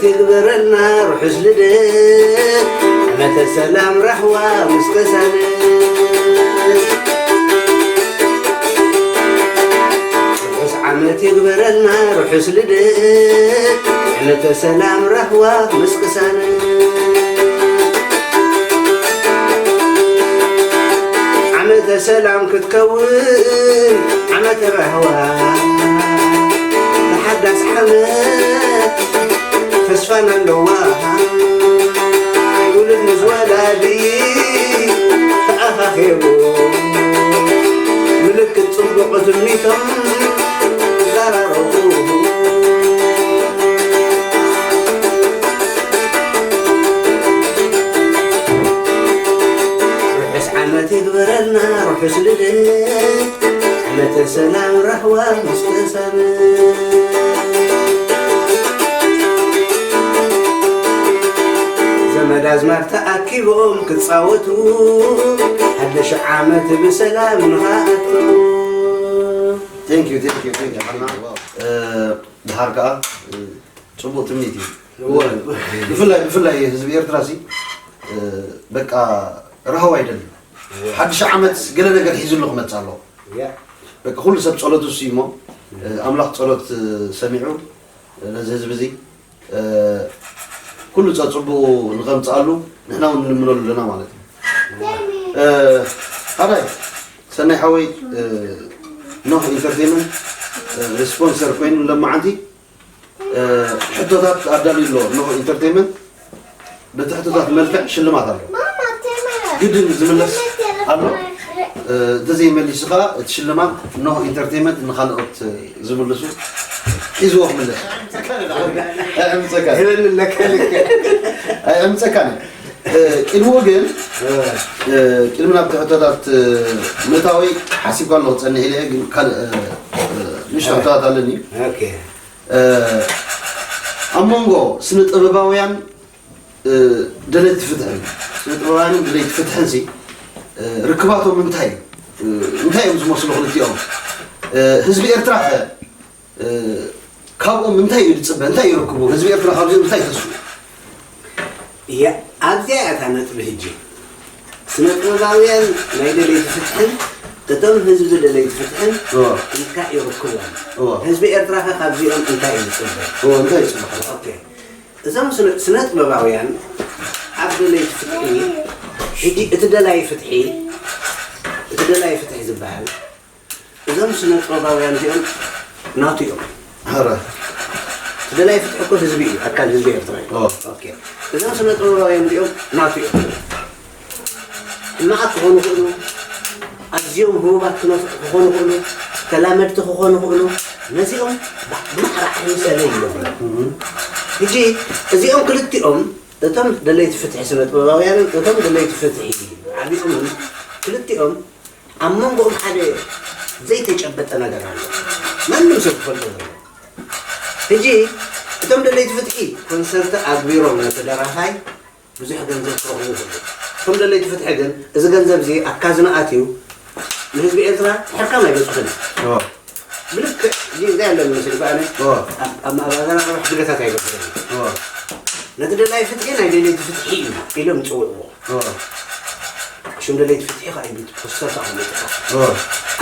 ይግበረልና ርሑስ ልደት፣ ዓመተ ሰላም ራህዋ ምስ ቅሳነት። ርሑስ ዓመት ይግበረልና ርሑስ ልደት፣ ዓመተ ሰላም ራህዋ ምስ ቅሳነት። ዓመተ ሰላም ክትከውን ዓመተ ራህዋ፣ ንሓዳስ ዓመት ተስፋና ኣለዋ። ውሉድ ምስ ወላዲ ተኣኻኺቡ፣ ምልክት ጽቡቕ ትምኒቶም ዘራረቡ። ርሑስ ዓመት ይግበረልና ርሑስ ልደት፣ ዓመተ ሰላም ራህዋ ምስ ቅሳነት። ዘመድ ኣዝማድ ተኣኪቦም ክጻወቱ፣ ሓድሽ ዓመት ብሰላም ንኽኣቱ። Thank you, thank you, thank you. ድሓር ከዓ ጽቡቕ ትምኒት እዩ። እወ። ብፍላይ ብፍላይ ህዝቢ ኤርትራ ሲ በቃ ረሃው ኣይደልን። ሓድሽ ዓመት ገለ ነገር ሒዙ ኣሎ ክመጽእ ኣለዎ። በቃ ኩሉ ሰብ ጸሎቱ እሱ እሞ ኣምላኽ ጸሎት ሰሚዑ ነዚ ህዝቢ እዚ ኩሉ ጸጽቡ ንኸምጽኣሉ ንሕና እውን ንልምነሉ ኣለና ማለት እዩ። ሓዳይ ሰናይ ሓወይ፣ ኖህ ኢንተርቴይመንት ስፖንሰር ኮይኑ ለማዓንቲ ሕቶታት ኣዳልዩ ኣሎ። ኖህ ኢንተርቴይመንት በቲ ሕቶታት መልክዕ ሽልማት ኣሎ። ግድን ዝምለስ ኣሎ። እንተዘይመሊሱ ከዓ እቲ ሽልማት ኖህ ኢንተርቴይመንት ንኻልኦት ዝምልሱ ሒዝዎ ክምለስ። ኣይዕምፀካን። ኣይዕምፀካን። ቅድሚኡ ግን ቅድሚ ናብቲ ሕቶታት ምእታወይ ሓሲብካ ኣለኹ ፀኒሕ ኢለ ግን ካልእ ንእሽቶ ሕቶታት ኣለኒ። ኣብ መንጎ ስነ ጥበባውያን ደለይቲ ፍትሕን ስነ ጥበባውያንን ደለይቲ ፍትሕን ሲ ርክባቶም እንታይ እዩ? እንታይ እዮም ዝመስሉ ክልቲኦም? ህዝቢ ኤርትራ ከ ካብኦም እንታይ እዩ ዝፅበ? እንታይ ይረክቡ? ህዝቢ ኤርትራ ካብዚኦም እንታይ ተስፉ? እያ ኣብዚኣ እያ እታ ነጥቢ። ሕጂ ስነ ጥበባውያን ናይ ደለይቲ ፍትሕን እቶም ህዝቢ ደለይቲ ፍትሕን እንታይ ይረክቦም? ህዝቢ ኤርትራ ከ ካብዚኦም እንታይ እዩ ዝፅበ? እንታይ ይፅበ? ኦኬ። እዞም ስነ ጥበባውያን ኣብ ደለይቲ ፍትሒ፣ ሕጂ እቲ ደላይ ፍትሒ፣ እቲ ደላይ ፍትሒ ዝበሃል እዞም ስነ ጥበባውያን እዚኦም ናቱ እዮም። ኧረ እቲ ደላይ ፍትሒ እኮ ህዝቢ እዩ፣ ኣካል ህዝቢ ኤርትራ እዩ። እዞም ስነ ጥበባውያን እዚኦም ናቱ እዮም። ሕማቓት ክኾኑ ይኽእሉ፣ ኣዝዮም ህቡባት ክኾኑ ይኽእሉ፣ ተላመድቲ ክኾኑ ይኽእሉ። ነዚኦም ብማዕረ ዓይኒ ሰለይ ይገብሮም። ሕጂ እዚኦም ክልቲኦም እቶም ደለይቲ ፍትሒ ስነ ጥበባውያንን እቶም ደለይቲ ፍትሒ ዓቢኦምን ክልቲኦም ኣብ መንጎኦም ሓደ ዘይተጨበጠ ነገር ኣሎ። ማንም ሰብ ክፈልጦ ዘለዎ። ሕጂ እቶም ደለይቲ ፍትሒ ኮንሰርት ኣግቢሮም ነቲ ደራፋይ ብዙሕ ገንዘብ ክረኽቡ ይኽእሉ። እቶም ደለይቲ ፍትሒ ግን እዚ ገንዘብ እዚ ኣብ ካዝና ኣትዩ ንህዝቢ ኤርትራ ሕርካም ኣይበፅሑን። ብልክዕ እዚ እንታይ ኣለኒ መሲልካ ኣነ ኣብ ማእባዛና ረብሕ ግደታት ኣይገብርን። ነቲ ደላይ ፍትሒ ናይ ደለይቲ ፍትሒ እዩ ኢሎም ይፅውዕዎ። ሽም ደለይቲ ፍትሒ ከዓ ኢሉ ፖስተር ተቐሚጡ።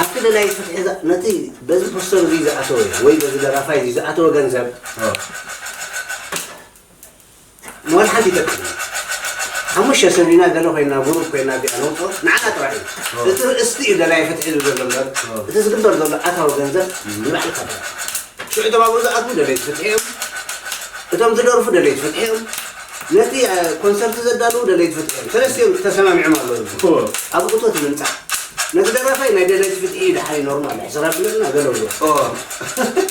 ኣብቲ ደላይ ፍትሒ ነቲ በዚ ፖስተር እዚ ዝኣተወ ወይ በዚ ደራፋይ እዚ ዝኣተወ ገንዘብ ንዋላ ሓንቲ ይጠቅም። ሓሙሽተ ሰብ ኢና ገለ ኮይና ጉሩፕ ኮይና እዚኣ ነውፅኦ ንዓና ጥራሕ እዩ። እቲ ርእስቲ እዩ ደላይ ፍትሒ ዝብል ዘሎ እምበር እቲ ዝግበር ዘሎ ኣታዊ ገንዘብ ንባዕልካ ጥራሕ። ሽዑ እቶም ኣብኡ ዝኣትዉ ደለይቲ ፍትሒ እዮም። እቶም ዝደርፉ ደለይቲ ፍትሒ እዮም። ነቲ ኮንሰርት ዘዳልዉ ደለይቲ ፍትሒ እዮም። ሰለስቲኦም ተሰማሚዖም ኣለዉ። ኣብ እቶት ምምፃእ ነቲ ደራፋይ ናይ ደለይቲ ፍትሒ እዩ ደሓን ኖርማል ሕስራ ብለና ገለ ብሎ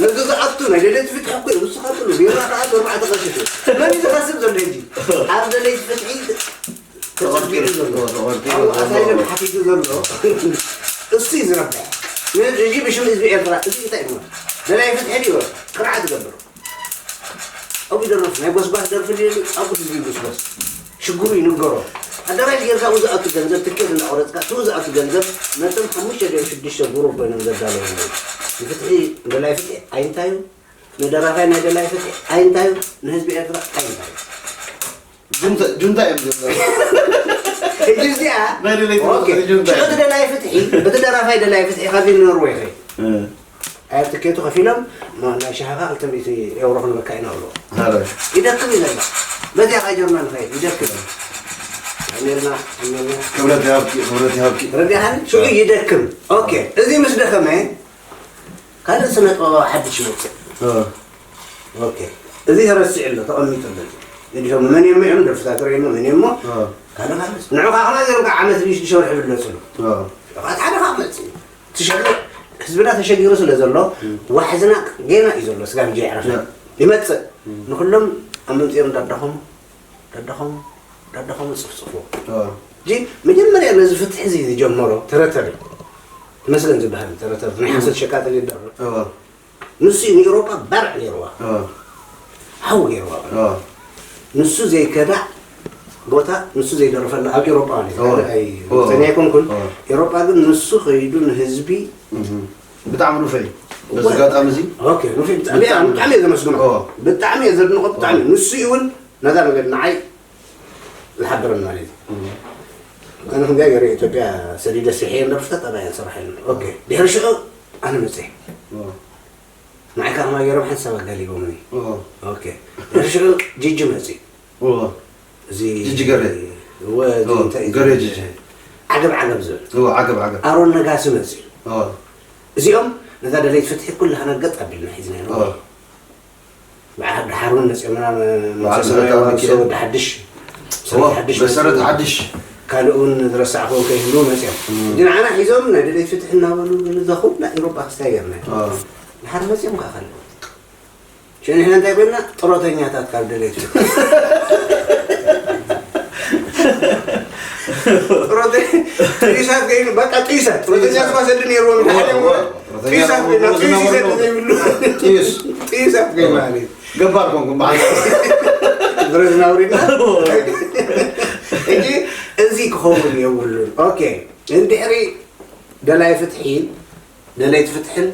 ነዚ ዝኣቱ ናይ ደለይቲ ፍትሒ እኮ እዩ። ንስኻ ትብሉ ቢራ ከዓ ኣርባዕተ ቀሽቱ መን እዩ ዝኸስብ ዘሎ ሕጂ ኣብ ደለይቲ ፍትሒ ተጸጊዑ ዘሎ ኣብ ኣሳይለም ሓቲቱ ዘሎ እሱ እዩ ዝረብሕ። እዚ ብሽም ህዝቢ ኤርትራ እዚ እንታይ እዩ ደላይ ፍትሒ ድዩ ቅርዓት ይገብር። ኣብኡ ይደርፍ ናይ ጎስጓስ ደርፊ ድዩ ኣብኡ ህዝቢ ይጉስጎስ ሽግሩ ይንገሮ። ኣደራሽ ጌርካ ኣብኡ ዝኣቱ ገንዘብ ትኬት እንዳቆረፅካ ኣብኡ ዝኣቱ ገንዘብ ነቶም ሓሙሽተ ድዮም ሽዱሽተ ጉሩብ ኮይኖም ዘዳለዉ ንፍትሒ ደላይ ፍትሒ ኣይንታዩ ንደራፋይ ናይ ደላይ ፍትሒ ኣይንታዩ፣ ንህዝቢ ኤርትራ ኣይንታዩ። ጁንታ ጁንታ እዮም ዝብሉ። ሕጂ እዚኣ ናይ ደላይ ፍትሒ ኦኬ፣ ጁንታ ሽዑ እዮም። እቲ ደላይ ፍትሒ፣ እቲ ደራፋይ ደላይ ፍትሒ ካብዚ ንኖርወይ ይኸይድ። እ፣ ኣየር ትኬቱ ከፊሎም፣ ማ-፣ ናይ ሸሃኻ ክልተ ሚእቲ ኤውሮ ክንበካ ኢና ብሎ። ሃረ። ይደክም እዩ ዘሎ። በዚኣ ካ ጀርመን ንኸይድ፣ ይደክም። ኣሜርና፣ ኣሜርና። ክብረት ይሃብኪ፣ ክብረት ይሃብኪ። ረዲኻኒ? ሽዑ ይደክም። ኦኬ፣ እዚ ምስ ደኸመ፣ ካልእ ስነ ጥበባዊ ሓድሽ ይመጽእ። እ፣ ኦኬ፣ እዚ ተረሲዑ ኣሎ፣ ተቐሚጡ ኣሎ። ንድሆም መን እዮም እዮም ደርፍታት ርእየሞ፣ መን እዮም እሞ? እ፣ ካልእ ካልእ። ንዑ ኸዓ ከመይ ገይሮም ከዓ ዓመት ድዩ ሽዱሽተ ወርሒ ይብለጹ። እ፣ ሽዑ ሓደ ከዓ መጽእ። ትሸግር፣ ህዝብና ተሸጊሩ ስለ ዘሎ፣ ዋሕዝና ጌና እዩ ዘሎ፣ ስጋብ ሕጂ ኣይዕረፈን። ያ። ይመጽእ። ንኹሎም ኣመንጺኦም እንዳዳኸሙ፣ እንዳዳኸሙ፣ እንዳዳኸሙ ጽፍጽፍዎ። እ፣ ሕጂ መጀመርያ ነዚ ፍትሒ እዚ ዝጀመሮ ተረተር እዩ። ተመስገን ዝበሃል ተረተር፣ ናይ ሓሶት ሸቃጥል ይደርፍ። እ፣ ንሱ እዩ ንኤውሮጳ ባርዕ ገይርዋ። እ፣ ሓው ገይርዋ። እ፣ ንሱ ዘይከዳዕ ቦታ፣ ንሱ ዘይደረፈላ ኣብ ኤውሮጳ ማለት እዩ። ኦ። ኣይ፣ ኦ። ርግጸኛ ኣይኮንኩን። ኦ። ኤውሮጳ ግን ንሱ ከይዱ ንህዝቢ እህ። ብጣዕሚ ንፉዕ እዩ። በዚ ኣጋጣሚ እዚ ኦኬ፣ ንፉዕ፣ ብጣዕሚ ብጣዕሚ ብጣዕሚ እየ ዘመስግኖ። ኦ። ብጣዕሚ እየ ዘድንቖ፣ ብጣዕሚ። ንሱ እዩ እውን ነዛ ነገር ንዓይ ዝሓበረኒ ማለት እዩ። ኣነ ክንደይ ገይረ ኢትዮጵያ ሰዲደ ስርሐ እዮም ደርፍታት ኣባይ ኣንሰራሕ እዮም። ኦኬ፣ ድሕሪ ሽዑ ኣነ መፅእ። ኦ። ንዓይ ከዓ ከማይ ገይሮም ሓንሳብ ኣጋሊቦምኒ። ኦ። ኦኬ፣ ድሕሪ ሽዑ ጂጂ መፅእ። ኦ። እዚ ጂጂ ገሬ። እወ፣ እዚ ኦ፣ እንታይ እዩ? ገሬ ጂጂ። ዓገብ ዓገብ ዝብል ኦ፣ ዓገብ ዓገብ። ኣሮን ነጋሲ መፅእ። ኦ። እዚኦም ነዛ ደለይት ፍትሒ ኩላህና ገጥ ኣቢልና ሒዝና ኢና። ኦ። ብዓል ደሓር እውን መፅኦምና፣ በዓል ሰማያዊ ሰረታ ዋርሶ፣ ሚካኤል። ወዲ ሓድሽ፣ ኦ፣ ሰረት ሓድሽ መሰረት መፅኡ። ሓድሽ። ካልእ እውን ዝረሳዕክዎ ከይህሉ መፅኦም። እም። ግን ንዓና ሒዞም ናይ ደለይት ፍትሒ እናበሉ ግን እዛ ኩላ ኤውሮጳ ክስታይ ገርና። ኦ። ድሓር መፅኦም ከዓ ከለዉ። ሽዑ ንሕና እንታይ ኮይንና? ጥሮተኛታት ካብ ደለይት ፍትሒ። ጥሮተ-፣ ጥዩሳት ከይኑ፣ በቃ ጥዩሳት። ጥሮተኛ ዝመሰሉ ነይርዎም፣ ሓደ እሞ ጥዩሳት ኮይና፣ ጥዩስ ይሰድ ዘይብሉ። ጥዩስ። ጥዩሳት ኮይኑ ማለት እዩ። ገባር ኮንኩም በዓል። ብረዝና ኣውሪድና። ሕጂ እዚ ክኸውን የብሉን። ኦኬ፣ እንድሕሪ ደላይ ፍትሒ፣ ደለይቲ ፍትሕን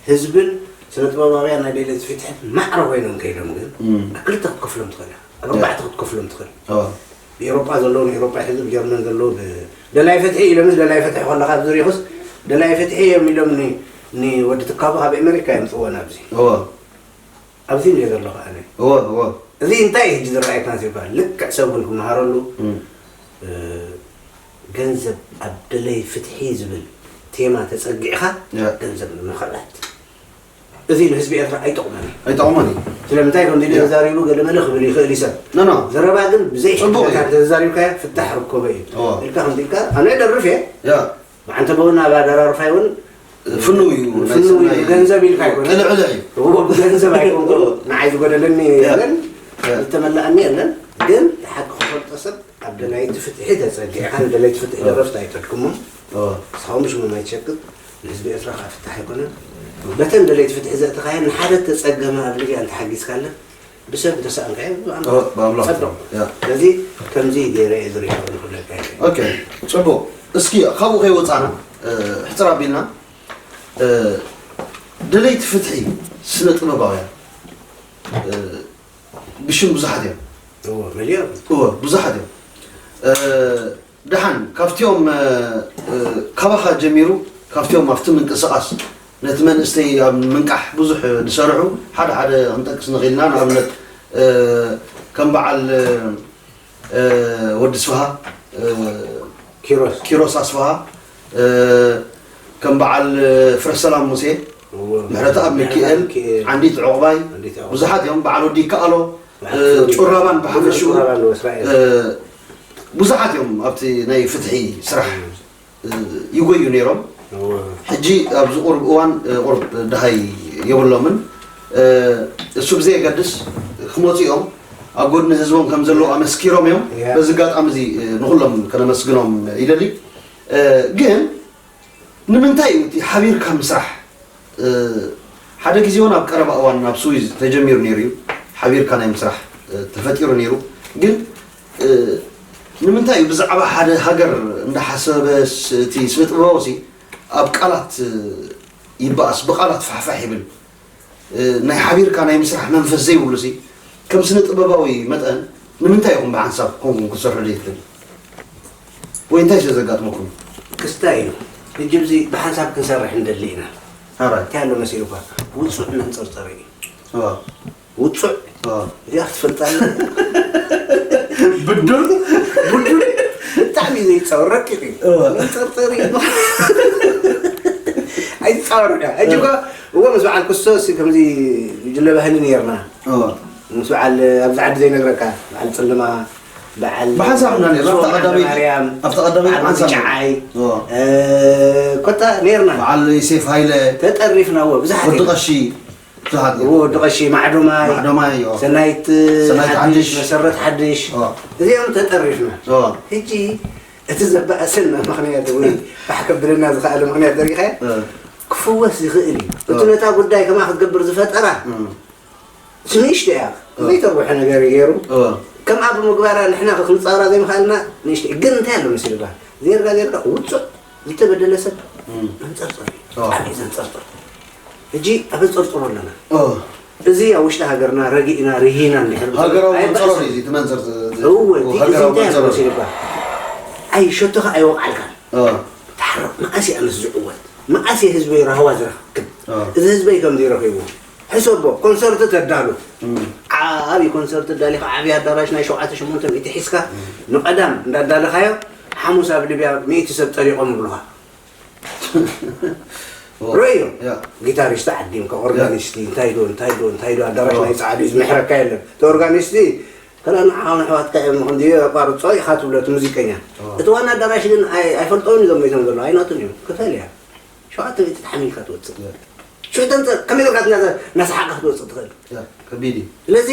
ህዝብን ስነ ጥበባውያን ናይ ደለይቲ ፍትሕን ማዕረ ኮይኖም ከይዶም ግን፣ እም። ኣብ ክልተ ክትከፍሎም ትኽእል ኢኻ። ኣብ ኣርባዕተ ክትከፍሎም ትኽእል። ኦ። ብኤውሮጳ ዘለዉ ንኤውሮጳ ይሕዙ፣ ብጀርመን ዘለዉ ብደላይ ፍትሒ ኢሎምስ፣ ደላይ ፍትሒ ከለኻ ኣብዚ ሪኹስ፣ ደላይ ፍትሒ እዮም ኢሎም ን-፣ ንወዲ ትካቦ ካብ ኣሜሪካ የምፅዎ ናብዚ። ኦ። ኣብዚ እንድየ ዘለኹ ኣነ። ኦ፣ ኦ። እዚ እንታይ እዩ ሕጂ ዝረኣየካ ሲባል፣ ልክዕ ሰብ እውን ክመሃረሉ፣ እም። እ፣ ገንዘብ ኣብ ደለይ ፍትሒ ዝብል ቴማ ተጸጊዕካ ያ። ገንዘብ ንምኽላት። እዚ ንህዝቢ ኤርትራ ኣይጠቕሞን እዩ። ኣይጠቕሞን እዩ። ስለምንታይ ከምዚ ኢሉ ያ። ተዛሪቡ ገለ መለ ክብል ይኽእል እዩ ሰብ። ኖ፣ ኖ። ዘረባ ግን ብዘይ ጽቡቕ እዩ። ሕግታት ተዛሪብካዮ ፍታሕ ርከቦ እዩ። ኦ። ኢልካ ከምዚ ኢልካ ኣነ ደርፍ እየ። ያ። ብሓንቲ በውን ኣብ ኣደራርፋይ እውን ፍኑው እዩ። ናይ ፍኑው እዩ። ሰናይ ገንዘብ ኢልካ ኣይኮነን። ቅልዕልዕ እዩ። እዎ፣ ብገንዘብ ኣይኮንኩ። ንዓይ ዝጎደለኒ ያ። የለን፣ ያ። ዝተመላእኒ የለን። ግን ሓቂ ክፈልጦ ሰብ ኣብ ደላይቲ ፍትሒ ተጸጊዕካ ንደላይቲ ፍትሒ ደረፍቲ ኣይተድክሞ። ኦ። ንስኻ ምሽ መማይ ትሸቅጥ፣ ንህዝቢ ኤርትራ ከዓ ፍታሕ ኣይኮነን። በተን ደለይቲ ፍትሒ ዘእተኻየን ንሓደ ተጸገመ ኣብ ልብያ እንተሓጊዝካለን ብሰብ እንተሰኣንካዮ ብኣምላኽ ኦ፣ ብኣምላኽ። ጸድቕ። ያ። ስለዚ ከምዚ ገይረ እየ ዝሪኦ ንኹለካ ኢለ። ኦኬ፣ ጽቡቕ። እስኪ ካብኡ ከይወጻና፣ እ፣ ሕጽር ኣቢልና፣ እ፣ ደለይቲ ፍትሒ ስነ ጥበባውያን፣ እ፣ ብሽም ብዙሓት እዮም። እዎ፣ መሊኦም። እዎ፣ ብዙሓት እዮም። እ፣ ደሓን፣ ካብቲኦም፣ እ፣ እ፣ ካባኻ ጀሚሩ፣ ካብቲኦም ኣብቲ ምንቅስቓስ ነቲ መንእሰይ ኣብ ምንቃሕ ብዙሕ ዝሰርሑ ሓደ ሓደ ክንጠቅስ ንኽእል ኢና። ንኣብነት፣ እ፣ ከም በዓል፣ እ፣ እ፣ ወዲ ስብሃ፣ እ፣ ኪሮስ። ኪሮስ ኣስፍሃ፣ እ፣ ከም በዓል፣ እ፣ ፍረሰላም ሙሴ፣ እዎ። ምሕረተኣብ ምሕረተኣብ ሚኪኤል፣ ሚኪኤል። ዓንዲት ዕቑባይ፣ ዓንዲት ዕቑባይ። ብዙሓት እዮም። በዓል ወዲ ይከኣሎ፣ በዓል እ፣ ፍሉይ። ጩራባን ብሓፈሽኡ፣ ጩራባን ወስራኤል። እ፣ ብዙሓት እዮም ኣብቲ ናይ ፍትሒ ስራሕ፣ እ፣ ይጎዩ ነይሮም። እዎ። ሕጂ ኣብዚ ቁሩብ እዋን፣ እ፣ ቁሩብ ደሃይ የብሎምን። እ፣ እሱ ብዘየገድስ ክመፁ እዮም። ኣብ ጎድኒ ህዝቦም ከም ዘለዉ ኣመስኪሮም እዮም። ያ። በዚ ኣጋጣሚ እዚ፣ እ፣ ንኹሎም ከነመስግኖም ይደሊ። እ፣ ግን ንምንታይ እዩ እቲ ሓቢርካ ምስራሕ፣ እ፣ ሓደ ግዜ እውን ኣብ ቀረባ እዋን ኣብ ስዊዝ ተጀሚሩ ነይሩ እዩ። ሓቢርካ ናይ ምስራሕ፣ እ፣ ተፈጢሩ ነይሩ። ግን፣ እ፣ ንምንታይ እዩ ብዛዕባ ሓደ ሃገር እንዳሓሰበስ እቲ ስነ ጥበባዊ ሲ ኣብ ቃላት፣ እ፣ ይበኣስ፣ ብቃላት ፋሕፋሕ ይብል? እ፣ ናይ ሓቢርካ ናይ ምስራሕ መንፈስ ዘይብሉ ሲ፣ ከም ስነ ጥበባዊ መጠን ንምንታይ ኢኹም ብሓንሳብ ኮንኩም ክትሰርሑ ዘይትደልዩ? ወይ እንታይ ስለ ዘጋጥመኩም? ክስታይ እዩ። ሕጂ እዚ ብሓንሳብ ክንሰርሕ ንደሊ ኢና። ኣራይ። እንታይ ኣሎ መሲልኳ? ውጹዕ መንጸርጸሪ እዩ። ኣዋ። ውጹዕ። ኣዋ። እዚኣ ክትፈልጣ ኣለካ። ብዱል? ብዱል። ብጣዕሚ ዘይጻወር ረቂቕ እዩ። ኣዋ። መንጸርጸሪ እዩ። ኣይጻወር እያ። ሕጂ እኳ እዎ ምስ በዓል ክስቶ ሲ ከምዚ ጉጅለ ባህሊ ነይርና። ኣዋ። ምስ በዓል ኣብዚ ዓዲ ዘይነግረካ፣ በዓል ጽልማ፣ በዓል ብሓንሳብ ኢና ነይርና። ኣብታ ቀዳመይቲ፣ ማርያም፣ ኣብታ ቀዳመይቲ በዓል ብሓንሳብ ኢና። ምጭዓይ፣ እዎ። እ፣ ኮታ ነይርና። በዓል ዮሴፍ ሃይለ፣ ተጠሪፍና፣ እዎ፣ ብዙሓት ወዲ ኢና። ቀሺ፣ ብዙሓት እዎ፣ ኢና። ወዲ ቀሺ፣ ማዕዶ ማይ፣ ማዕዶ ማይ፣ እዎ። ሰናይት ሰናይት ሓድሽ፣ ሓድሽ። መሰረት ሓድሽ። እዎ። እዚኦም ተጠሪፍና። እዎ። ሕጂ እቲ ዘበኣሰና ምኽንያት ወይ ባሕ ከብለና ዝኸኣለ ምኽንያት ዘሪኻዮ እ። ክፍወስ ዝኽእል እዩ። እዎ። እቲ ነታ ጉዳይ ከማ ክትገብር ዝፈጠራ እም። ንእሽቶ እያ። እወ። ዘይተርብሖ ነገር እዩ ገይሩ። እወ። ከምኣ ብምግባራ ንሕና ክንጻወራ ዘይምኽኣልና ንእሽቶ እዩ። ግን እንታይ ኣሎ መሲልካ? ዜርጋ ዜርጋ ውጹዕ ዝተበደለ ሰብ እም። መንጸርጸር እዩ። እወ። ብጣዕሚ እዩ ዘንጸርጽር። ሕጂ ኣብ ዘንጸርጽሮ ኣለና። እወ። እዚ ኣብ ውሽጢ ሃገርና ረጊእና ርሂና እንድሕር ሃገራዊ ኣይበኣስን። መንጸሮር እዩ እዚ፣ እቲ መንጸር፣ እዚ፣ እወ፣ እዚ፣ እዚ ሃገራዊ እንታይ ኣሎ መንጸሮር። መሲልካ? ኣይ፣ ሸቶኻ ኣይወቕዓልካን። እወ። ተሓረቕ። መኣስ እየ ኣነስ ዝዕወት? መኣስ እየ ህዝበይ ራህዋ ዝረክብ? እወ። እዚ ህዝበይ ከምዚ ረኺቡ። ሕሰቦ፣ ኮንሰርት ተዳሉ። እም። ዓቢ ኮንሰርት ኣዳሊኻ፣ ዓቢ ኣዳራሽ ናይ ሸውዓተ ሽሞንተ ሚእቲ ሒዝካ፣ እም። ንቐዳም እንዳዳለኻዮ፣ ሓሙስ ኣብ ሊብያ ሚእቲ ሰብ ጠሊቖም ይብሉኻ። እወ። ርእዮ። ያ። ጊታሪስት ዓዲምካ፣ ኦርጋኒስቲ፣ ያ። እንታይ ዶ፣ እንታይ ዶ፣ እንታይ ዶ፣ ኣዳራሽ እወ። ናይ ጻዕዱ እዩ ዝምሕረካ የለን። እቲ ኦርጋኒስቲ፣ ከላ ንዓኻ ንኣሕዋትካ እዮም፣ ክንድዮ የቋርጾ ኢኻ ትብሎ እቲ ሙዚቀኛ። እወ። እቲ ዋና ኣዳራሽ ግን ኣይ-፣ ኣይፈልጦምን እዮም እዞም መይቶም ዘለዉ፣ ኣይናቱን እዮም። ክፈል እያ። ሸውዓተ ሚእቲ ተሓሚልካ ትወጽእ። ያ። ሽዑ ተንጸ-፣ ከመይ ጌርካ እናተ-፣ እናሰሓቕካ ክትወጽእ ትኽእል? ያ፣ ከቢድ እዩ። ስለዚ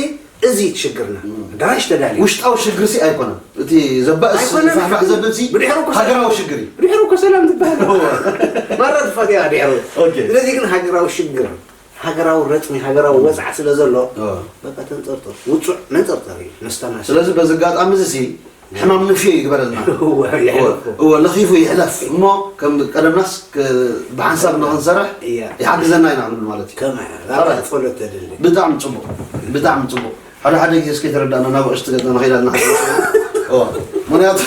እዚ እቲ ሽግርና። እም። ኣዳራሽ ተዳልዩ። ውሽጣዊ ሽግር ሲ ኣይኮነን። እቲ ዘባእስ ኣይኮነን። ፋሕፋሕ ዘብል ሲ ብድሕሩ እኮ ሃገራዊ ሽግር እዩ። ብድሕሩ እኮ ሰላም ዝበሃል እወ። ማራ ትፋትያ ድሕሩ። ኦኬ። ስለዚ ግን ሃገራዊ ሽግር፣ ሃገራዊ ረጽሚ፣ ሃገራዊ ወጽዓ ስለ ዘሎ፣ እወ። በቃ ተንጸርጸር። ውጹዕ መንጸርጸር እዩ። መስተማስ። ስለዚ በዚ ኣጋጣሚ እዚ ሲ ሕማም ንፍዮ ይግበረልና። እወ፣ ይሕለፎ። እወ፣ ለኺፉ ይሕለፍ። እሞ ከም ቀደምናስ ክ-፣ ብሓንሳብ ንኽንሰርሕ እያ። ይሓግዘና ኢና ክንብል ማለት እዩ። ከመ-፣ ኣረ። ጸሎት ተድሊ። ብጣዕሚ ጽቡቕ፣ ብጣዕሚ ጽቡቕ። ሓደ ሓደ ግዜ እስከ የተረዳእና ናብ ውሽጢ ገጽና ንኸይድ ኣለና። እወ፣ ምኽንያቱ፣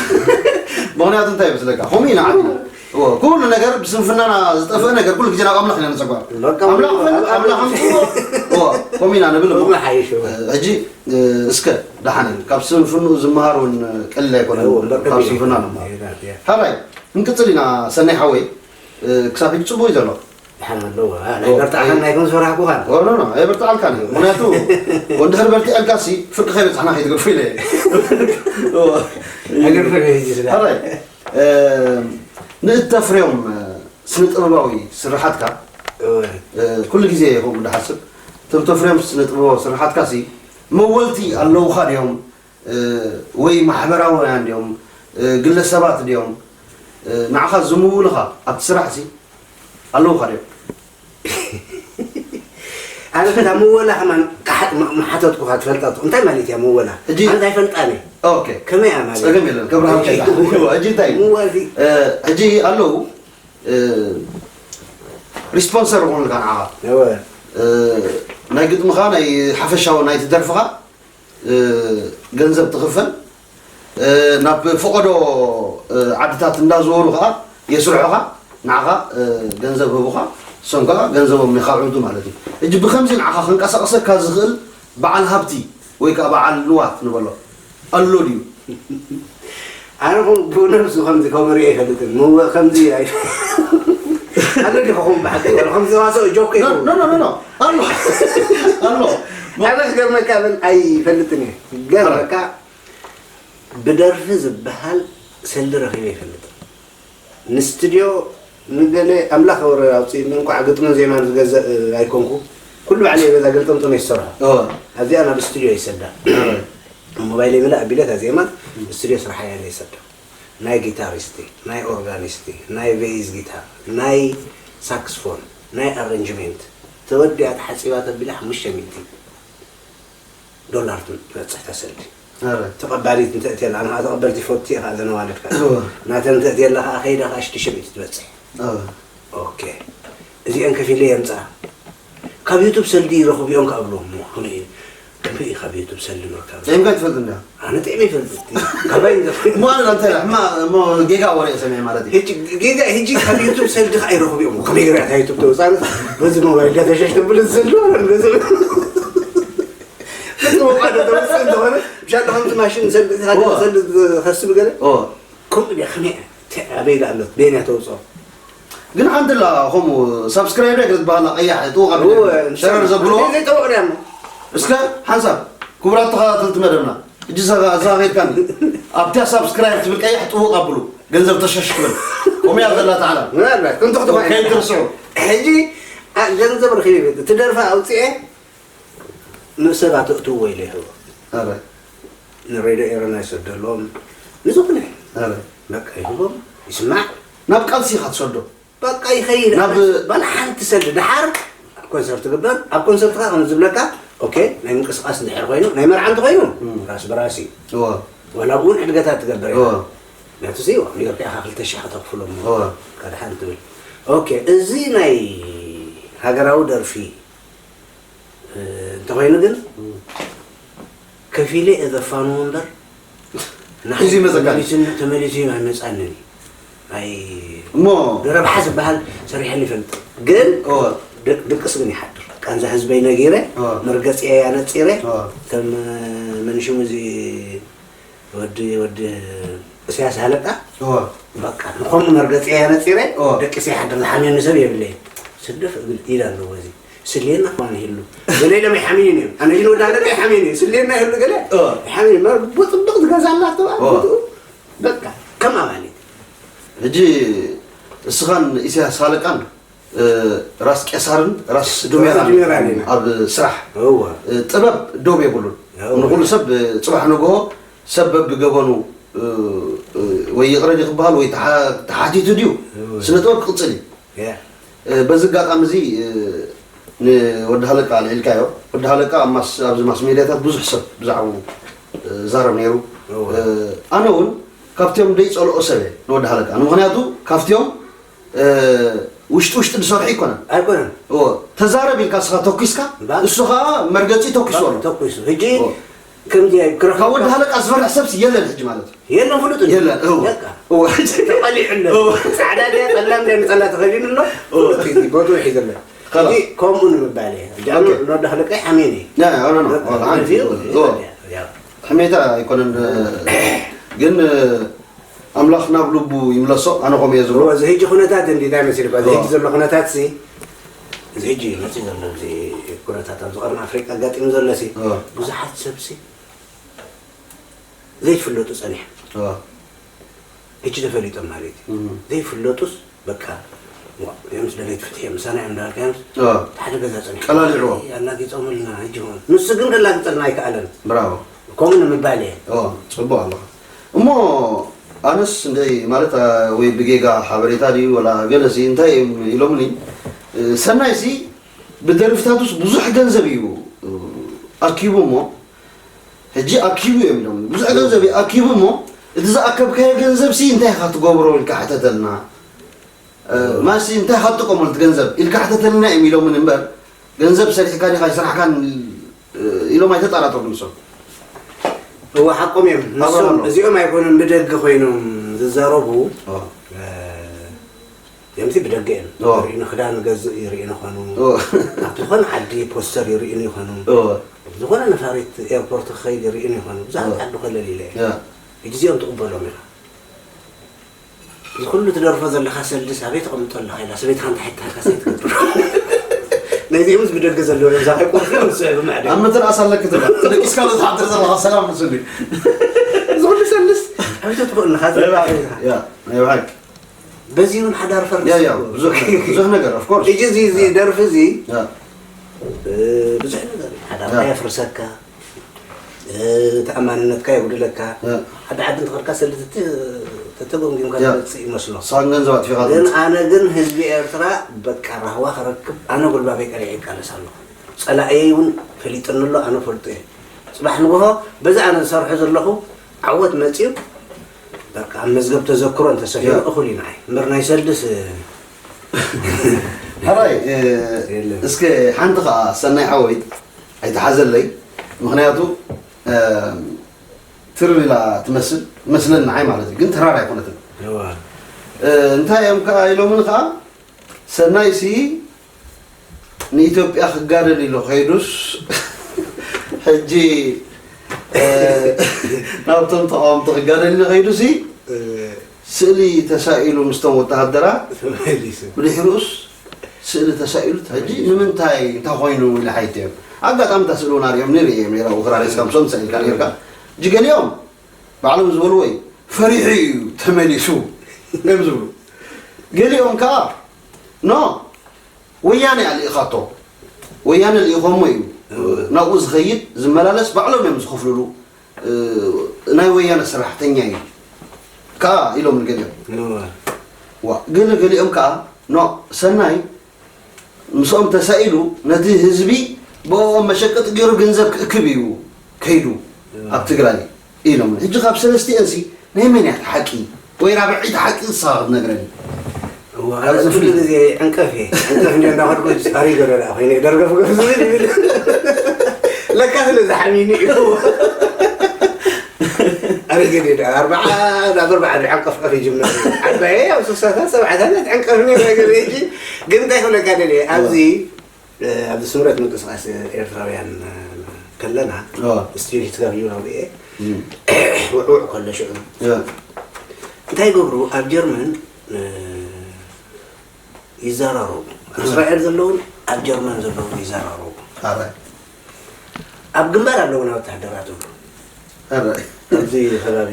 ምኽንያቱ እንታይ ይመስለካ? ከምኡ ኢና ዓድና። እወ፣ ኩሉ ነገር ብስንፍናና ዝጠፍእ ነገር ኩሉ ግዜ ናብ ኣምላኽ ኢና ነጸጓር። በቃ፣ ኣምላኽ ኣብ-፣ ኣብ-፣ ኣምላኽ ኣምጽዎ። እወ፣ ከምኡ ኢና ንብል እሞ። እወ፣ ሓይሽ እወ። ሕጂ እ፣ እስከ ደሓነ ካብ ስንፍንኡ ዝመሃር እውን ቀሊል ኣይኮነን። እዎ፣ እምበር ካብ ከቢድ ስንፍና እዩ። ነው። እያ፣ እያ። ሃራይ፣ ክንቅጽል ኢና ሰናይ ሓወይ፣ እ፣ ክሳብ ሕጂ ጽቡቕ እዩ ዘሎ። ደሓን ኣለዎ። አ፣ ናይ ኦ፣ በርትዓኻን ኣይ-፣ ናይ ከም ዝፈራህኩኻን። ኦ፣ ኖ፣ ኖ፣ ኣየበርትዓልካን እዩ። ምኽንያቱ፣ ወንድሕር በርቲዐልካ ሲ፣ ፍርቂ ከይበጽሕና ከይትገድፉ ኢለ እየ። ኦ። ኣይገድፍን እየ ሕጂ ስለ። ሃራይ፣ እ፣ ንእተፍርዮም፣ እ፣ ስነ ጥበባዊ ስርሓትካ፣ እወ። እ፣ ኩሉ ግዜ ከምኡ ዝሓስብ፣ እቶም ተፍርዮም ስነ ጥበባዊ ስርሓትካ ሲ፣ መወልቲ ኣለውኻ ድዮም? እ፣ ወይ ማሕበራውያን ድዮም? እ፣ ግለሰባት ድዮም? እ፣ ንዓኻ ዝምውልኻ ኣብቲ ስራሕ ሲ ኣለውኻ ድዮም? ኣነ እታ ምወላ ከማን ካሕ-፣ ም-፣ ምሓተትኩኻ ትፈልጣ ትኾ-፣ እንታይ ማለት እያ ምወላ? ሕጂ ኣንታ ኣይፈልጣን እየ። ኦኬ። ከመይ እያ ማለት? ጸገም የለን፣ ከብርሃልካ እየ። ሕጂ እንታይ? ምወላ እዚ እ፣ ሕጂ ኣለዉ፣ እ፣ ሪስፖንሰር ይኾኑልካ ንዓኻ። እወ። እ፣ ናይ ግጥምኻ፣ ናይ ሓፈሻዊ ናይቲ ደርፍኻ፣ እ፣ ገንዘብ ትኽፈል። እ፣ ናብ ፈቐዶ፣ እ፣ ዓድታት እንዳዘወሩ ኸዓ የስርሑኻ፣ ንዓኻ፣ እ፣ ገንዘብ ህቡኻ፣ እሶም ከኣ ገንዘቦም የኻዕብቱ ማለት እዩ። ሕጂ ብኸምዚ ንዓኻ ከንቀሳቕሰካ ዝኽእል በዓል ሃብቲ ወይ ከኣ በዓል ንዋት ንበሎ ኣሎ ድዩ? ኣነ ኹ-፣ ብነብሱ ከምዚ ከምኡ ሪኤ ኣይፈልጥን። ምወ-፣ ከምዚ ኣይ-፣ ኣነ ዲኹ ኹም ብሓቂ ወላ ከምዚ ዋሶ ጆክ ኖ፣ ይኹም። ኖ፣ ኖ፣ ኖ፣ ኖ። ኣሎ። ኣሎ። ኣነ ክገርመካ ብል ኣይፈልጥን እየ። ገርመካ ብደርፊ ዝበሃል ሰልዲ ረኺበ ኣይፈልጥን። ንስትድዮ ንገለ ኣምላኽ ወረ ኣውፅእኒ፣ እንኳዕ ግጥምን ዜማን ዝገዘእ ኣይኮንኩ። ኩሉ ባዕለይ ገዛ ገልጠምጥም እየ ዝሰርሖ። እወ። ኣብዚኣ ናብ ስትድዮ ይሰዳ። እወ። ሞባይለይ ምልእ ኣቢለ እታ ዜማ ስትድዮ ስራሓ እያ ዘይሰዳ። ናይ ጊታሪስቲ፣ ናይ ኦርጋኒስቲ፣ ናይ ቤዝ ጊታር፣ ናይ ሳክስፎን፣ ናይ ኣረንጅሜንት ተወዲኣ ተሓፂባ ተቢላ ሓሙሽተ ሚእቲ ዶላር ትበፅሕ እታ ሰልዲ። ኣረ። ተቐባሊት እንተእትየላ፣ ኣነ ኸዓ ተቐበልቲ ፈቱ እየ ኸዓ ዘነዋለድካ። እወ። ናተን እንተእትየላ ኸዓ ከይዳ ኸዓ ሽዱሽተ ሚእቲ ትበፅሕ። ኣረ። ኦኬ። እዚአን ከፊለ የምፅኣ። ካብ ዩቱብ ሰልዲ ይረኽቡ እዮም ካብ ብሎም እሞ ከመይ እዩ? ከመይ እዩ ካብ ዩቱብ ሰልዲ ምርካብ? ጥዒምካ ትፈልጥ እንዲያ? ኣነ ጥዕመ ይፈልጥ ካባይ ይረኽብ። እሞ ኣነ እንታይ ኢለ? ሕማ-፣ እሞ ጌጋ ወረ እየ ሰሚዐ ማለት እዩ። ሕጂ ጌጋ፣ ሕጂ ካብ ዩቱብ ሰልዲ ከዓ ይረኽቡ እዮም። ከመይ ገይራ እታ ዩቱብ ተውፃ? በዚ ሞባይል ዳ ተሸሽ ተብል ዘሎ በዚ ሞባይል ተውፅእ እንተኾነ ብሻሎ ከምቲ ማሽን ሰልዲ ኦ። ሰልዲ ዝኸስብ ገለ ኦ ከምኡ ድያ ከመይ እያ? ተ-፣ ኣበይ ዳ ኣሎ? በየን እያ ተውፅኦ? ግን ሓንቲ ላ ከምኡ ሳብስክራይብ ያ ክትበሃላ ቀያሕ ጥውቕ ኣብሉ እወ፣ ሸረር ዘብልዎ ዘይጠውቕ ድያ እሞ? እስከ ሓንሳብ ክቡራት ተኸታተልቲ መደብና እጂ ሰጋ እዛ ኸይድካኒ ኣብቲያ ሳብስክራይብ ትብል ቀያሕ ጥውቕ ኣብሉ ገንዘብ ተሸሽ ክብል ከምኡ እያ ዘላ ተዓላ ምናልባት ክንትኽትኾ ከይትርስዑ ሕጂ ኣ- ገንዘብ ረኺበ ትደርፋ ኣውፅኤ ንሰባት እእትውዎ ኢለ ይህቦ ኣረ ንሬድዮ ኤረና ይሰደሎም ንዝኾነ ኣረ በቃ ይህቦም ይስማዕ ናብ ቃልሲ ኢኻ ትሰዶ በቃ ይኸይድ ናብ- ባል ሓንቲ ሰልዲ ደሓር ኮንሰርት ትግበር ኣብ ኮንሰርትካ ከም ዝብለካ ኦኬ ናይ ምንቅስቃስ እንድሕር ኮይኑ ናይ መርዓ እንተኮይኑ ራስ በራሲ እወ ወላ እውን ዕድገታት ትገብር እወ ኢኻ ነቲ ሲ ኔርካ ኢኻ ክልተ ሺሕ ከተኽፍሎ እሞ እወ ካድሓን ትብል ኦኬ እዚ ናይ ሃገራዊ ደርፊ እ፣ እንተኾይኑ ግን ከፊለ እየ ዘፋንዎ እምበር ንዓይ ሒዙ ይመጸካ። ተመሊሱ- ተመሊሱ ኣይመጻንን እዩ። ኣይ እሞ ንረብሓ ዝበሃል ሰሪሐን ይፈልጥ ግን እወ ድ- ድቅስ ግን ይሓድር ቃንዛ ህዝበይ ነጊረ እወ መርገፂ ኣነፂረ እወ ከም መን ሽሙ እዚ ወዲ ወዲ እስያስ ሃለቃ እወ በቃ ንኸምኡ መርገፂ ኣነፂረ እወ ደቂሰ ይሓድር ዝሓምየኒ ሰብ የብለይ ስደፍ እብል ኢድ ኣለዎ እዚ ስሌና ከማን ይህሉ ገለ ኢሎም ይሓምዩን እዮም ኣነ ግን ወዲ ሃለቃ ይሓምዩን እዩ ስሌና ይህሉ ገለ እወ ይሓምዩ መርቦ ፅብቅ ዝገዛላ ተባል እወ በቃ ከም ኣባሊ ሕጂ እስኻን ኢሳያስ ሃለቃን እ፣ ራስ ቄሳርን ራስ ዱሜራን ዱሜራን ኢና። ኣብ ስራሕ እወ እ፣ ጥበብ ዶብ የብሉን እወ። ንኩሉ ሰብ እ፣ ፅባሕ ንግሆ ሰብ በብገበኑ እ፣ እ፣ ወይ ይቕረ ድዩ ክበሃል ወይ ተሓ- ተሓቲቱ ድዩ እወ። ስነ ጥበብ ክቕፅል እዩ ያ እ፣ በዚ ኣጋጣሚ እዚ እ፣ ንወዲ ሃለቃ ኣልዒልካዮ ወዲ ሃለቃ ኣብ ማስ- ኣብዚ ማስ ሜድያታት ብዙሕ ሰብ ብዛዕባኡ እ፣ ዛረብ ነይሩ እወ። እ፣ ኣነ እውን ካብቲኦም ደይፀልኦ ሰብ እየ ንወዲ ሃለቃ ንምክንያቱ ካብቲኦም እ፣ ውሽጢ ውሽጢ ዝሰርሑ ይኮነን ኣይኮነን እዎ ተዛረብ ኢልካ ስኻ ተኩስካ እምበር- እሱ ከዓ መርገፂ ተኩሱ ኣሎ ተኩሱ ሕጂ እዎ። ከምዚ ካብ ወዲ ክረኽብ ሃለቃ ዝፈርሕ ሰብስ የለን ሕጂ ማለት እዩ የለን ፍሉጥ የለን እዎ በቃ እዎ ተቐሊዑ ኣሎ እዎ። ፃዕዳ ድያ ፀላም ድያ ንፀላ ተኸዲኑ ኣሎ ፍሉጥ እዩ ቦትኡ ሒዘ ኣሎ خلاص. ሕጂ ከምኡ ንምባል እየ ሕጂ ኦኬ። ነወዲ ሃለቃ ሓሜን እዩ ያ ያ ኖ ኖ በቃ ወላ ሓንቲ ነዚኡ እዎ ያ ሕሜታ ኣይኮነን ግን ኣምላኽ ናብ ልቡ ይምለሶ ኣነ ከምኡ እየ ዝብሎ እዚ ሕጂ ኩነታት እንዲ እንታይ መሲልካ እዚ እዎ። ሕጂ ዘሎ ኩነታት ሲ እዚ ሕጂ መፅእ ዘሎ እዚ ኩነታት ኣብዚ ቀርኒ ኣፍሪቃ ኣጋጢሙ ዘሎ ሲ እዎ። ብዙሓት ሰብ ሲ ዘይፍለጡ ፀኒሖም እዎ። ሕጂ ተፈሊጦም ማለት እዩ እም። ዘይፍለጡስ በቃ ዋ፣ ምስ ደለይቲ ፍትሒ እዮም ምሳና እዮም እንዳልካ እዮም እዎ። ሓደ ገዛ ፀኒሖም ቀላሊዕዎ። ኣላጊፆምልና ሕጂ ሆን ንሱ ግን ከላግፀልና ኣይከኣለን ብራቮ ከምኡ ንምባል እየ እዎ፣ ፅቡቅ ኣለኻ እሞ ኣነስ እንደይ ማለት አ፣ ወይ ብጌጋ ሓበሬታ ድዩ ወላ ገለሲ እንታይ እዮም ኢሎምኒ እ፣ ሰናይሲ ብደርፍታቱስ ብዙሕ ገንዘብ እዩ እ፣ ኣኪቡ እሞ ሕጂ ኣኪቡ እዮም ኢሎም ብዙሕ ገንዘብ እዩ ኣኪቡ እሞ እቲ ዝኣከብካዮ ገንዘብ ሲ እንታይ ኢኻ ትገብሮ ኢልካ ሕተተልና እ፣ ማሲ እንታይ ኢኻ ትጥቀመሉ እቲ ገንዘብ ኢልካ ሕተተልና እዮም ኢሎምን እምበር ገንዘብ ሰሪሕካ ዲኻ ይስራሕካን እ፣ ኢሎም ኣይተጠራጠሩን ንሶም እወ ሓቆም እዮም ንሶም ኣብርሃም። እዚኦም ኣይኮኑን ብደገ ኮይኖም ዝዛረቡ ኦ፣ እ፣ እዚኦም ሲ ብደገ እዮም ኦ። ይርእዩ ንክዳን ገዝእ ይርእዩ ንኾኑ ኦ፣ ኣብ ዝኾነ ዓዲ ፖስተር ይርእዩ ይኾኑ ኦ፣ ዝኾነ ነፋሪት ኤርፖርት ክኸይድ ይርእዩ ይኾኑ ብዙሓት ኦ። ዓዲ ከለል ኢለ እየ ያ፣ ሕጂ እዚኦም ትቕበሎም ኢኻ እዚ ኩሉ ትደርፎ ዘለኻ ሰልድስ ኣበይ ተቐምጦ ኣለኻ ኢላ ሰበይትኻ እንተሓትካ ከሰይ ትገብር ነዚኦምስ ብደገ ዘለዉ እዮም እዛ ከይቆርፍዮም ዝስዕቡ ማዕደ ኣብ ምትንኣስ ኣለክ ትብላ ደቂስካ ዶ ትሓድር ዘለኻ ሰላም ንስሉ እዚ ኩሉ ሰልድስ ኣበይ ትኽእል ኣለኻ ያ ናይ ብሓቂ በዚ እውን ሓዳር ፈርስ ያ ያ ብዙሕ ብዙሕ ነገር of course ሕጂ እዚ እዚ ደርፊ እዚ ያ እ፣ ብዙሕ ነገር እዩ ሓዳርካ የፍርሰካ እ፣ ተኣማንነትካ የጉድለካ ሓደ ዓዲ እንትኸድካ ሰልቲ ተተጎምጊምካ ትመፅእ ይመስሎ ሳን ገንዘብ ኣጥፊኻ ግን ኣነ ግን ህዝቢ ኤርትራ በቃ ራህዋ ክረክብ ኣነ ጉልባበይ ቀሊዐ ይቃለስ ኣለኹ ፀላእየይ እውን ፈሊጥኒ ኣሎ ኣነ ፈልጡ እየ ፅባሕ ንግሆ በዚ ኣነ ዝሰርሖ ዘለኹ ዓወት መፅዩ በቃ ኣብ መዝገብ ተዘክሮ እንተሰፊሩ እኹል እዩ ንዓይ እምበር ናይ ሰልድስ ሕራይ እ፣ የለን። እስከ ሓንቲ ከዓ ሰናይ ሓወይ ኣይተሓዘለይ። ምክንያቱ እ፣ ትርር ኢላ ትመስል መስለን ንዓይ ማለት እዩ፣ ግን ትራር ኣይኮነትን። እዋ እ፣ እንታይ እዮም ከዓ ኢሎምን ከዓ ሰናይ ሲ ንኢትዮጵያ ክጋደል ኢሉ ከይዱስ ሕጂ እ፣ ናብቶም ተቃወምቲ ክጋደል ኢሉ ከይዱ ሲ እ፣ ስእሊ ተሳኢሉ ምስቶም ወተሃደራት ተመሊሱ ብድሕሪኡስ ስእሊ ተሳኢሉት ሕጂ ንምንታይ እንታይ ኮይኑ ኢለ ሓይተ እዮም። ኣጋጣሚ እታ ስእሊ እውን ኣሪኦም ነይሩ እዮም ነይራ ውክራሬስካ ምስኦም ሰኢልካ ነይርካ። ሕጂ ገሊኦም ባዕሎም ዝበልዎ እዩ ፈሪሑ እዩ ተመሊሱ እዮም ዝብሉ። ገሊኦም ከዓ ኖ ወያነ ኣልኢኻቶ ወያነ ልኢኾሞ እዩ ናብኡ ዝኸይድ ዝመላለስ ባዕሎም እዮም ዝኸፍልሉ እ፣ ናይ ወያነ ሰራሕተኛ እዩ ከዓ ኢሎም ገሊኦም። እዋ ዋ ገለ ገሊኦም ከዓ ኖ ሰናይ ምስኦም ተሳኢሉ ነቲ ህዝቢ ብኦም መሸቀጢ ገይሩ ገንዘብ ክእክብ እዩ ከይዱ ኣብ ትግራይ ኢሎም። ሕጂ ካብ ሰለስቲአን ሲ ናይ መን እያ ሓቂ ወይ ራብዐይቲ ሓቂ ንስኻ ክትነግረኒ? እዋ ኣነ ኩሉ ግዜ ዕንቀፍ እየ ዕንቀፍ እንዲ እንዳኸድኩ ጻሪ ገለ ደኣ ኮይነ ደርገፍ ገፍ ዝብል ይብል ለካ ስለ ዝሓሚኒ እዩ ኣረ ገለ ደኣ ኣርባዓ ናብ ኣርባዓ ዕንቀፍ ቀፍ ይጅምር ዓባየ ኣብ ስሳታት ሰብዓታት ዕንቀፍ ነይረ ገለ ሕጂ ግን እንታይ ክብለካ ደልየ ኣብዚ ኣብዚ ስምረት ምንቅስቃስ ኤርትራውያን ከለና ኦ። ስቲል ሂትለር እዩ ነብኤ ውዕውዕ ከሎ ሽዑ ያ እንታይ ይገብሩ ኣብ ጀርመን እ፣ ይዘራረቡ ኣብ እስራኤል ዘለውን ኣብ ጀርመን ዘለውን ይዘራረቡ ኣረ ኣብ ግንባር ኣለውና ወታደራት እብሉ ኣረ ኣብዚ ከባቢ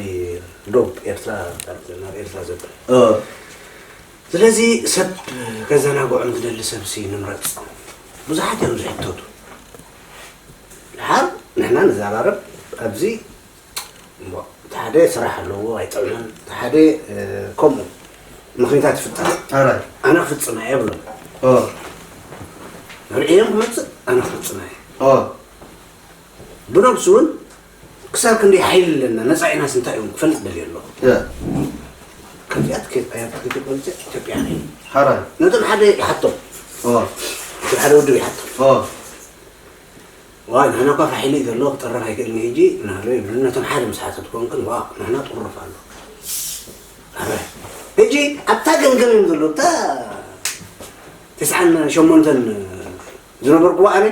ዶብ ኤርትራ ናብ ኤርትራ ዘሎ ኦ ስለዚ ሰብ ከዘናግዖም ዝደሊ ሰብሲ ንምረፅ ብዙሓት እዮም ዝሕተቱ ድሓር ንሕና ንዘራረብ ኣብዚ እሞ እቲ ሓደ ስራሕ ኣለዎ ኣይጠቕምን እቲ ሓደ እ፣ ከምኡ ምኽኒታት ይፍጠር ኣረ ኣነ ክፍፅማ እየ ብሎም ኦ ርእዮም ክመፅእ ኣነ ክፍፅማ እየ ኦ ብነብሱ እውን ክሳብ ክንደይ ሓይሊ ኣለና ነፃ ኢናስ እንታይ እዮም ክፈልጥ ደልየ ኣለኹ ያ ከምዚኣ ትከይድ ኣያ ትከይድ ቆልፀ ኢትዮጵያ ነይ ኣረ ነቶም ሓደ ይሓቶም ኦ ነቶም ሓደ ውድብ ይሓቶም ኦ ዋ ንሕና እኳ ሓይሊ ዘሎ ክጠረፍ ኣይክእልን ሕጂ ናህሎ ይብሉ ነቶም ሓደ ምስ ሓተትኮም ግን ዋ ንሕና ጥሩፍ ኣሎ ኣረ ሕጂ ኣብታ ገምገም እዮም ዘሎ እታ ተስዓን ሸሞንተን ዝነበርኩዋ ኣነ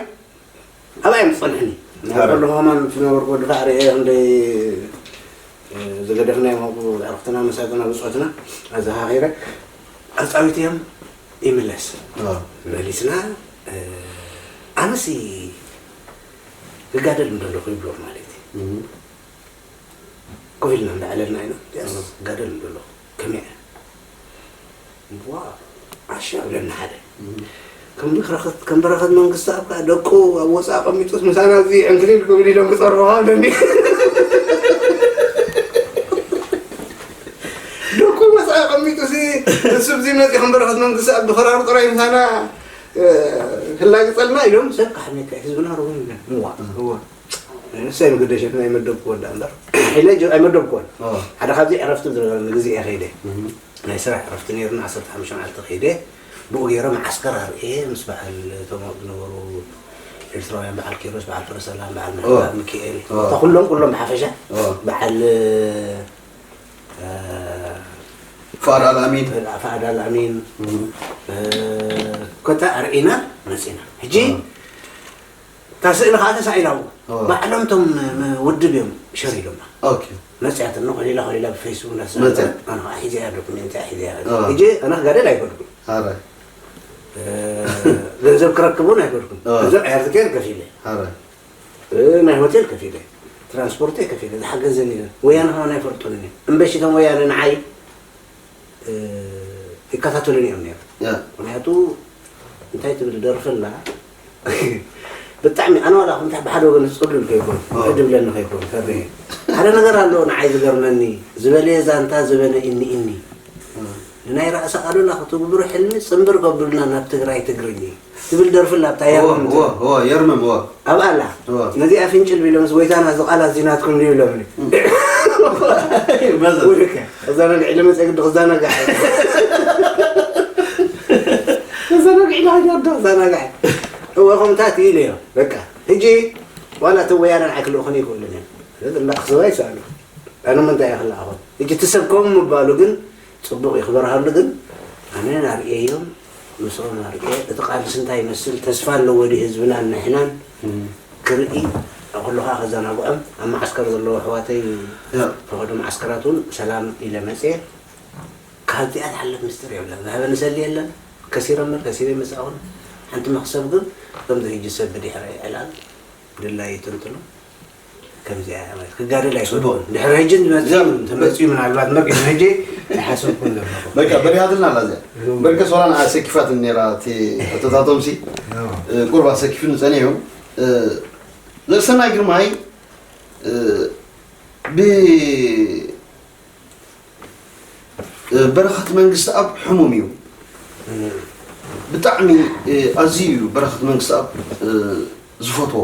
ኣብኣ እዮም ዝፀንሕኒ ኣረ። ከለኹ ከማን ዝነበርኩ ወዲ ከዓ ርኤ ክንደይ ዝገደፍና እዮም ኣብኡ ዕርክትና መሳጥና ብፆትና ኣዘኻኺረ ኣፃዊት እዮም ይምለስ ኦ መሊስና ኣነሲ ክጋደል እንደለኹ ይብሎ ማለት እዩ ኮፍ ኢልና እንዳዕለልና ኢና ያስ ክጋደል እንደለኹ ከመይ እያ ዋ ዓሻ ብለና ሓደ ከም ብረኸት ከም በረኸት መንግስቲ ኣብ ከዓ ደቁ ኣብ ወፃኢ ኣቐሚጡስ ምሳና እዚ ዕንክሊል ክብል ኢሎም ክፀርፉኻ ኣለኒ ደቁ ወፃኢ ኣቐሚጡሲ ንሱ ብዚ መፂ ከም በረኸት መንግስቲ ኣብ ድኸራሩ ጥራይ ምሳና ክላግፀልና ኢሎም ሰብ ካሕሜካ ህዝብና ርጉም ይብለን እዋ እዋ ንሳ ይምገደሸት ናይ መደብኩ ወዳ እምበር ኢለ ኣይመደብኩዎን ሓደ ካብዚ ዕረፍቲ ዝነበረ ግዜ እየ ከይደ ናይ ስራሕ ዕረፍቲ ነይርና ዓሰርተ ሓሙሽተ መዓልቲ ከይደ ብኡ ገይረ መዓስከር ኣርእየ ምስ በዓል እቶም ዝነበሩ ኤርትራውያን በዓል ኪሮስ በዓል ፍረሰላም በዓል ምሕላ ሚካኤል እታ ኩሎም ኩሎም ብሓፈሻ በዓል ፋድ ኣልኣሚን ፋድ ኣልኣሚን ኮታ ኣርኢና መፂና ሕጂ እታ ስእሊ ከዓ ተሳኢላ ኣብኡ ባዕሎም እቶም ውድብ እዮም ሸር ኢሎማ ኦኬ መፅያት እኖ ከሊላ ከሊላ ብፌስቡክ መፅያት። ኣነ ከዓ ሒዘያ ዶኩሜንት እያ ሒዘያ አ። ሕጂ ኣነ ክጋደል ኣይኮንኩን ኣረ ገንዘብ ክረክብ እውን ኣይኮንኩን አ። ገንዘብ ኣየር ትኬት ከፊለ ኣረ ናይ ሆቴል ከፊለ ትራንስፖርት ከፊለ ዝሓገዘን የለን ወያነ ከማን ኣይፈልጡንን እዮም እምበሺቶም ወያነ ንዓይ ይከታተሉን እዮም ነይሩ ያ ምክንያቱ እንታይ ትብል ደርፊ ኣላ ብጣዕሚ ኣነ ዋላ ከምታ ብሓደ ወገን ዝፅሉል ከይኮን ሕድ ብለኒ ከይኮን ፈርየ ሓደ ነገር ኣሎ ንዓይ ዝገርመኒ ዝበለየ ዛንታ ዝበነ እኒ እኒ ንናይ ራእሲ ኣሉላ ክትግብሩ ሕልሚ ፅንብር ከብሉና ናብ ትግራይ ትግርኝ ትብል ደርፊ ኣላ ኣብታ የርመም ትብል። የርመም ኣብኣ ኣላ እወ። ነዚኣ ፍንጭል ቢሎምስ ጎይታና እዚ ቃላት እዚ ናትኩም ድዩ ኢሎምኒ መዘ ውልከ ክዘናግዕ ኢለ መፀ ግዲ ክዘናጋዕ ክዘናግዕ ኢላ ዳዳ ዛናጋዕ። እወ ከምታት ኢሉ እዮ። በቃ ሕጂ ዋላ እቲ ወያነ ንዓይ ክልእኹን ይኽእሉን እዮም። ስለዚ እንዳክስዋ ይሰኣሉ። ኣነ ምንታይ እየ ክለኣኹም? ሕጂ እቲ ሰብ ከምኡ ምባሉ ግን ጽቡቕ እዩ ክበርሃሉ። ግን ኣነ ናርእየዮም ምስኦም ኣርእየ እቲ ቃልሲ እንታይ ይመስል፣ ተስፋ ኣለዎ ድዩ ህዝብናን ንሕናን ክርኢ። ኩሉ ከዓ ከዘናግዖም ኣብ መዓስከር ዘለዉ ኣሕዋተይ ፈቐዶ መዓስከራት እውን ሰላም ኢለ መፅየ። ካብዚኣ ዝሓለፍ ምስጢር የብለን። ዝሃበኒ ሰሊ የለን። ከሲረ እምበር ከሲረ ይመፅኣኹን ሓንቲ መክሰብ ግን ከምዚ ሕጂ ሰብ ብድሕረ ዕላል ድላይ ይትንትኑ። ከምዚኣ እያ ማለት ክጋደል ኣይፈትኹን። ድሕሪ ሕጂ ዝመፅእ ተመፅኡ ምናልባት መርኢኹም ሕጂ ኣይሓሰብኩን ዘለኹ። በቃ በሪሃትና ኣላ እዚኣ። በርከስ ዋላ ንዓ ሰኪፋት ነራ እቲ ሕቶታቶም ሲ ቁርባ ሰኪፉ ንፀኒሑ። ዘርሰናይ ግርማይ ብ በረኸት መንግስቲ ኣብ ሕሙም እዩ። ብጣዕሚ ኣዝዩ እዩ በረኸት መንግስቲ ኣብ ዝፈትዎ።